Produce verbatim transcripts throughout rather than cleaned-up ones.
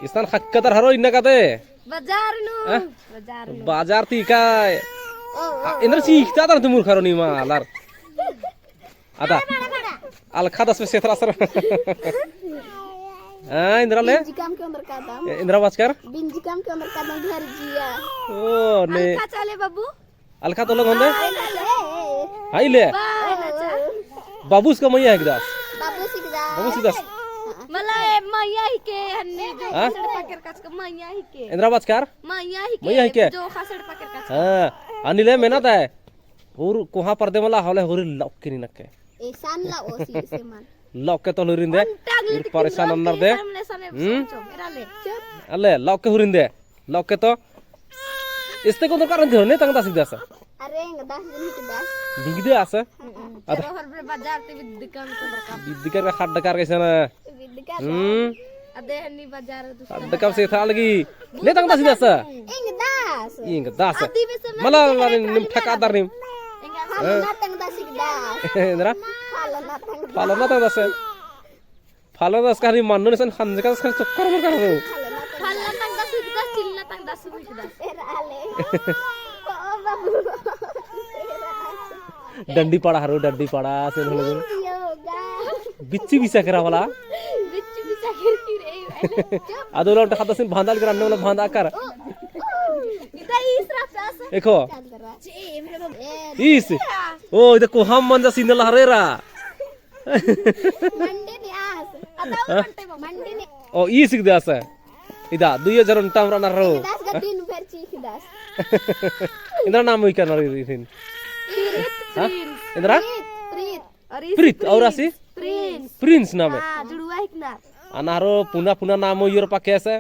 इसन ख़क्खदर हरो इन्ना कादे? बाजार नू। हाँ? बाजार नू। बाजार ती काय? ओ, ओ, आ, एन्दरा ओ। चीख़ता दर तुमुर खरो नीमा आलर। अदा। अलखा दस में सेथरा सर। हाँ, एन्दरा ले? बिंजिकम के उम्र का दाम। ए, एन्दरा बाचकर? बिंजिकम के उम्र का दाम घर जिया। ओ, ने। अलखा चले बाबू। अलखा तो लोग होंदे? हाँ, ले। हाँ, ले। बाबूस का मइया हिकदस? बाबूस हिकदस। बाबूस हिकदस। मला ए मइया हिके हन्नी जो हाँ? ख़ास एड़पा केरका चिका मइया हिके। एन्दरा बाचकर? मइया हिके। मइया हिके। जो ख़ास एड़पा केरका चिका। हाँ, हन्नी ले मेना ता है। होर कोहाँ परदे मला होले होरी लौके नी नक्के। एसान ला ओसी से मन। लौके तो हुरिंदे। परेशान अन्नर दे। हम्म? अले, लौके हुरिंदे। लौके तो। इस्ते को दरकार रंदी हो, ने तंगदस हिकदस। अरे, एंगदस, बिंगदस। बिंगदस? हम्म। अरे। चलो, हर बे बाजार ते बिद्दकर को दरकार। बिद्दकर का खड्डकर कैसे ना? बिद्दकर। हम्म। अदे हन्नी बाजार दुसरा खड्डकर से था लगी। ने तंगदस हिकदस। एंगदस। एंगदस। अदी बे से मला, मला निम ठकादर निम। एंगदस। हाँ। ना तंगदस हिकदस। एन्दरा? फालना तंगदस। फालना तंगदस। फालना तंगदस का हरी मानो निसन खंजका से चक्कर मर कर दो। फालना तंगदस हिकदस, चिल्ला तंगदस हिकदस। डंडी पाड़ा हरो, डंडी पाड़ा से होले। बिच्ची बिसा केरा वाला। बिच्ची बिसा केर की रे। अदो लोग खाता सिन भांदा लग रहा, वाला भांदा कर। इदा ईस रहा। देखो। ईस। ओ, इदा कोहाँ मंजा सिंदला हरे रा। मंडी ने आस। हाँ? मंडी ने। ओ, ईस हिकदस। इदा, दुइयो जन टाम रना रो। एंगदस का दिन भर चीख़दस। एन्दरा नाम उइका ना री, री, री। हाँ? एन्दरा? प्रीत, प्रीत। प्रीत, और आसी? प्रिंस। प्रिंस नामे। हाँ, जुड़वा हिकनर। अना हरो पुना पुना नाम उइयोर पा कैसे?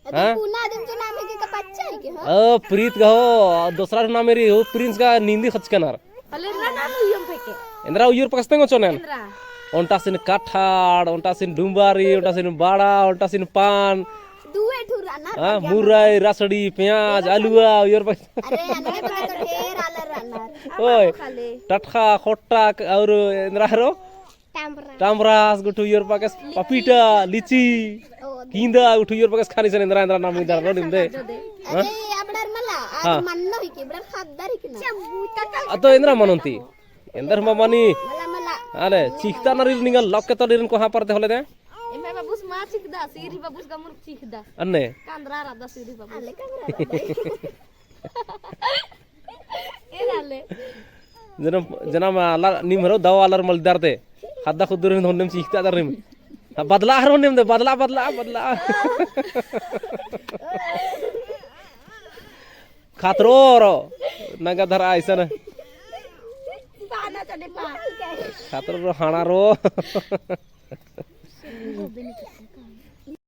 अदे हाँ? पुना आदमी जो नाम है कि का बच्चा है कि, हाँ? ओ, प्रीत का हो, दूसरा नाम मेरी हो, प्रिंस का नींदी खचकनर। पहले एन्दरा नाम उइयोर पा के? एन्दरा उइयोर पा कस्ते को चोनन? एन्दरा। ओन्टा सिन कठाड़, ओन्टा सिन डुम्बारी, ओन्टा सिन बाड़ा, ओन्टा सिन पान। दुए ठुरा ना, हाँ, मुरई, रसड़ी, प्याज, अलुआ, उइयोर पा। अरे, अनके पता तो ढेर आलर रनर। ओए, टटखा, खोट्टा, और एन्दरा हरो? टामरा। टामरास गुट्ठी उइयोर पा के, पपीता, लीची, किंदा गुट्ठी उइयोर पा के खानी सन एन्दरा एन्दरा नाम इदर रो निम्दे। हाँ? अरे, अबड़र मला, आज हाँ। मन्नो ही के, अबड़र खद्दर ही के ना। अतो एन्दरा मनोन्ती। एन्दर मा मनी। मला, मला। अरे, चीख़ता ना रीर निंगल लौके तो रीरन कोहाँ परदे होले दे। एम्है बाबूस मा चीख़दस, ईरी बाबूस का मुरुख चीख़दस। अन्ने। कांदरा रअदस ईरी बाबूस। अले कांदरा रअदस। एरा ले। जना, जना मा आलर निम हरो दव आलर मलदर ते। खद्दा खुद्दर हिन होन्नेम चीख़ता दर निम। हाँ, बदला हरो होन्नेम दे, बदला, बदला, बदला। खतरो रो। नंगा धरा ऐसा ना। खतरो रो, हाना रो।